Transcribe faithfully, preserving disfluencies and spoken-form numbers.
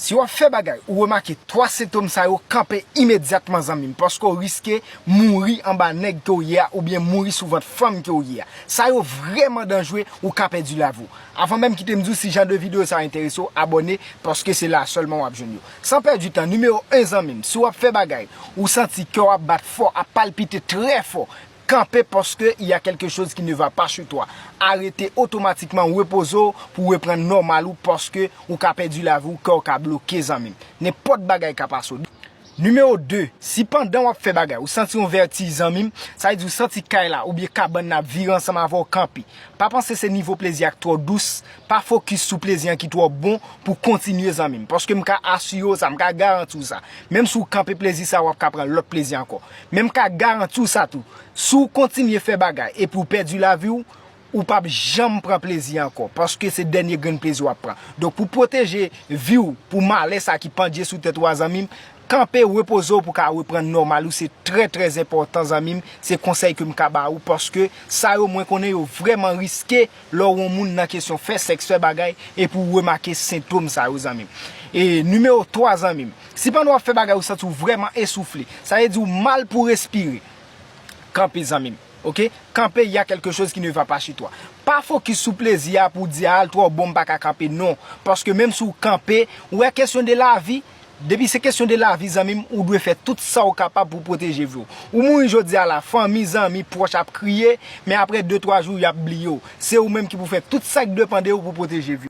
Si w ap fè bagay, ou remake twa sentòm sa yo, kanpe imedyatman zanmi m, paske w riske mouri anba nèg ke w ye a oubyen mouri sou vant fanm ke w ye a. Sa yo vrèman danjre, ou ka pèdi lavi w. Avan menm kite m di w si jan de videyo sa enterese w, abòne, paske se la sèlman w ap jwenn yo. San pèdi tan, nimewo en zanmi m, si w ap fè bagay, ou santi kè w ap bat fò, ap palpite trè fò, kanpe paske il y a quelque chose qui ne va pas chez toi. Arete otomatikman, repoze w pou reprann nòmal ou paske ou ka pèdi lavi w, kè w ka bloke zanmi m. Nenpòt bagay ka pase w. Nimewo de, si pandan w ap fè bagay, ou santi yon vètij zanmi m, sa vle di ou santi kay la oubyen kabann nan ap vire ansanm avè w, kanpe. Pa panse se nivo plezi a k twò dous, pa fokis sou plezi an ki twò bon pou kontinye zanmi m. Paske m ka asire w sa, m ka garanti w sa. Menm si w kanpe plezi sa, w ap ka pran lòt plezi ankò. Men m ka garanti w sa tou, si w kontinye fè bagay epi w pèdi lavi w, ou p ap janm pran plezi ankò, paske se dènye grenn plezi w ap pran. Donk, pou pwoteje vi w, pou malè sa ki pandye sou tèt ou a, zanmi m, kanpe, repoze w pou ka reprann nòmal ou, se trè, trè enpòtan, zanmi m. Se konsèy ke m ka ba ou, paske sa yo, mwen konnen yo vrèman riske lè w yon moun nan kesyon fè sèks, fè bagay, epi w remake sentòm sa yo, zanmi m. E nimewo twa, zanmi m, si pandan w ap fè bagay, ou santi w vrèman esoufle, sa vle di w mal pou respire, kanpe, zanmi m. Oke? Kanpe, il y a quelque chose qui ne va pas chez toi. Pa fokis sou plezi a pou w di, "A, l twò bon, m pa ka kanpe." Non. Paske menm si w kanpe, ou wè kesyon de lavi, depi se kesyon de lavi, zanmi m, ou dwe fè tout sa w kapab pou pwoteje vi w. Ou mouri jodi a la, fanmi, zanmi, pwòch ap kriye, men apre de, twa jou, y ap bliye w. Se ou menm ki pou fè tout sa k depann de ou pou pwoteje vi w.